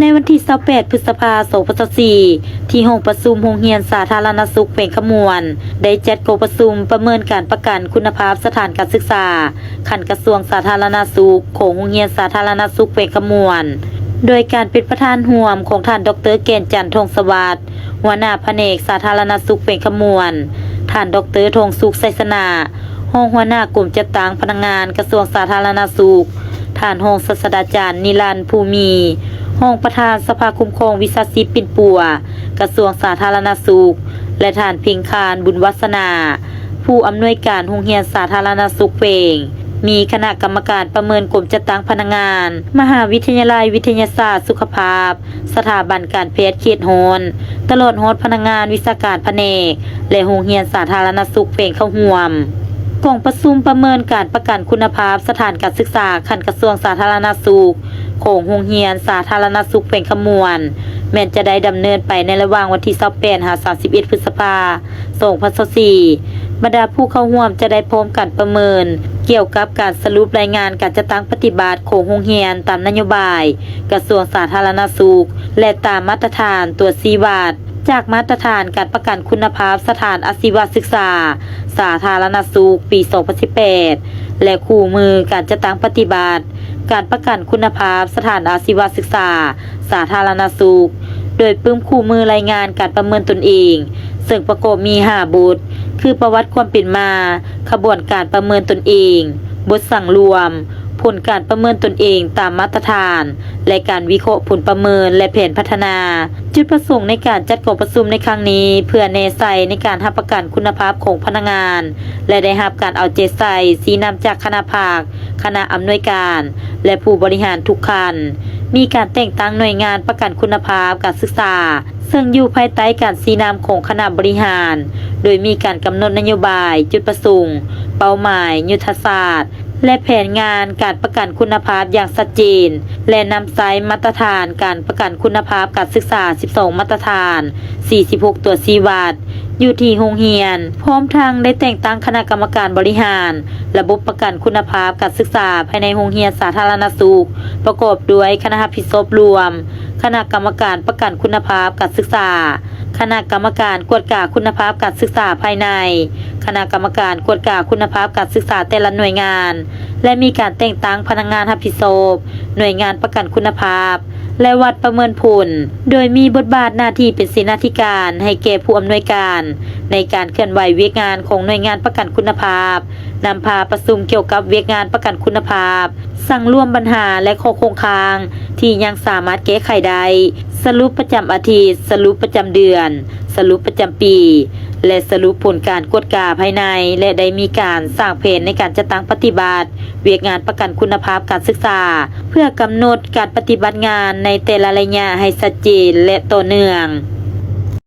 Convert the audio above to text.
ໃນວັນທີຊາວແປດ ພຶດສະພາ ສອງພັນຊາວສີ່ ທີ່ຫ້ອງປະຊຸມໂຮງຮຽນສາທາລະນະສຸກແຂວງຄຳມ່ວນ ໄດ້ຈັດກອງປະຊຸມປະເມີນການປະກັນຄຸນນະພາບສະຖານການສຶກສາຂັ້ນກະຊວງສາທາລະນະສຸກ ຂອງໂຮງຮຽນສາທາລະນະສຸກແຂວງຄຳມ່ວນ ໂດຍການເປັນປະທານຮ່ວມຂອງທ່ານ ດອກເຕີ ແກ່ນຈັນ ທອງສະຫວັດ ຫົວໜ້າພະແນກສາທາລະນະສຸກແຂວງຄຳມ່ວນ, ທ່ານ ດອກເຕີ ທອງສຸກ ໄຊຊະນະ ຮອງຫົວໜ້າກົມຈັດຕັ້ງພະນັກງານກະຊວງສາທາລະນະສຸກ, ທ່ານຮອງສາດສະດາຈານ ນິລັນ ພູມີ ຮອງປະທານສະພາຄຸ້ມຄອງວິຊາຊີບປິ່ນປົວ ກະຊວງສາທາລະນະສຸກ ແລະ ທ່ານ ເພັງຄານ ບຸນວາສະໜາ ຜູ້ອຳນວຍການໂຮງຮຽນສາທາລະນະສຸກແຂວງ, ມີຄະນະກຳມະການປະເມີນກົມຈັດຕັ້ງພະນັກງານ ມະຫາວິທະຍາໄລວິທະຍາສາດສຸຂະພາບ, ສະຖາບັນການແພດເຂດຮ້ອນ, ຕະຫຼອດຮອດພະນັກງານວິຊາການພະແນກ ແລະ ໂຮງຮຽນສາທາລະນະສຸກແຂວງເຂົ້າຮ່ວມ. ກອງປະຊຸມປະເມີນການປະກັນຄຸນນະພາບສະຖານການສຶກສາຂັ້ນກະຊວງສາທາລະນະສຸກ ຂອງໂຮງຮຽນສາທາລະນະສຸກແຂວງຄຳມ່ວນ ແມ່ນຈະໄດ້ດຳເນີນໄປໃນລະຫວ່າງວັນທີຊາວແປດ ຫາ ສາມສິບເອັດ ພຶດສະພາ ສອງພັນຊາວສີ່ ບັນດາຜູ້ເຂົ້າຮ່ວມຈະໄດ້ພ້ອມກັນປະເມີນກ່ຽວກັບການສະຫຼຸບລາຍງານການຈັດຕັ້ງປະຕິບັດຂອງໂຮງຮຽນຕາມນະໂຍບາຍກະຊວງສາທາລະນະສຸກ ແລະ ຕາມມາດຕະຖານຕົວຊີ້ວັດ ຈາກມາດຕະຖານການປະກັນຄຸນນະພາບສະຖານອາຊີວະສຶກສາສາທາລະນະສຸກປີສອງພັນສິບແປດ ແລະ ຄູ່ມືການຈັດຕັ້ງປະຕິບັດການປະກັນຄຸນນະພາບສະຖານອາຊີວະສຶກສາສາທາລະນະສຸກ ໂດຍປຶ້ມຄູ່ມືລາຍງານການປະເມີນຕົນເອງ ເຊິ່ງປະກອບມີຫ້າບົດ ຄື ປະຫວັດຄວາມເປັນມາ, ຂະບວນການປະເມີນຕົນເອງ, ບົດສັງລວມ, ຜົນການປະເມີນຕົນເອງຕາມມາດຕະຖານ ແລະ ການວິເຄາະຜົນປະເມີນ ແລະ ແຜນພັດທະນາ. ຈຸດປະສົງໃນການຈັດກອງປະຊຸມໃນຄັ້ງນີ້ ເພື່ອແນໃສ່ໃນການຮັບປະກັນຄຸນນະພາບຂອງພະນັກງານ ແລະ ໄດ້ຮັບການເອົາໃຈໃສ່ຊີ້ນຳຈາກຄະນະພັກ, ຄະນະອຳນວຍການ ແລະ ຜູ້ບໍລິຫານທຸກຂັ້ນ. ມີການແຕ່ງຕັ້ງໜ່ວຍງານປະກັນຄຸນນະພາບການສຶກສາ ເຊິ່ງຢູ່ພາຍໃຕ້ການຊີ້ນຳຂອງຄະນະບໍລິຫານ, ໂດຍມີການກຳນົດນະໂຍບາຍ, ຈຸດປະສົງ, ເປົ້າໝາຍ, ຍຸດທະສາດ ແລະ ແຜນງານການປະກັນຄຸນນະພາບຢ່າງຊັດເຈນ ແລະ ນຳໃຊ້ມາດຕະຖານການປະກັນຄຸນນະພາບການສຶກສາສິບສອງມາດຕະຖານ, ສີ່ສິບຫົກຕົວຊີ້ວັດ ຢູ່ທີ່ໂຮງຮຽນ, ພ້ອມທັງໄດ້ແຕ່ງຕັ້ງຄະນະກຳມະການບໍລິຫານລະບົບປະກັນຄຸນນະພາບການສຶກສາພາຍໃນໂຮງຮຽນສາທາລະນະສຸກ ປະກອບດ້ວຍຄະນະຮັບຜິດຊອບລວມ, ຄະນະກຳມະການປະກັນຄຸນນະພາບການສຶກສາ, ຄະນະກຳມະການກວດກາຄຸນນະພາບການສຶກສາພາຍໃນ, ຄະນະກຳມະການກວດກາຄຸນນະພາບການສຶກສາແຕ່ລະໜ່ວຍງານ ແລະ ມີການແຕ່ງຕັ້ງພະນັກງານຮັບຜິດຊອບໜ່ວຍງານປະກັນຄຸນນະພາບ ແລະ ວັດປະເມີນຜົນ, ໂດຍມີບົດບາດໜ້າທີ່ເປັນເສນາທິການໃຫ້ແກ່ຜູ້ອຳນວຍການ ໃນການເຄື່ອນໄຫວວຽກງານຂອງໜ່ວຍງານປະກັນຄຸນນະພາບ, ນຳພາປະຊຸມກ່ຽວກັບວຽກງານປະກັນຄຸນນະພາບ, ສັງລວມບັນຫາ ແລະ ຂໍ້ຄົງຄ້າງທີ່ຍັງສາມາດແກ້ໄຂໄດ້, ສະຫຼຸບປະຈຳອາທິດ, ສະຫຼຸບປະຈຳເດືອນ, ສະຫຼຸບປະຈຳປີ ແລະ ສະຫຼຸບຜົນການກວດກາພາຍໃນ ແລະ ໄດ້ມີການສ້າງແຜນໃນການຈັດຕັ້ງປະຕິບັດວຽກງານປະກັນຄຸນນະພາບການສຶກສາ ເພື່ອກຳນົດການປະຕິບັດງານໃນແຕ່ລະໄລຍະໃຫ້ຊັດເຈນ ແລະ ຕໍ່ເນື່ອງ.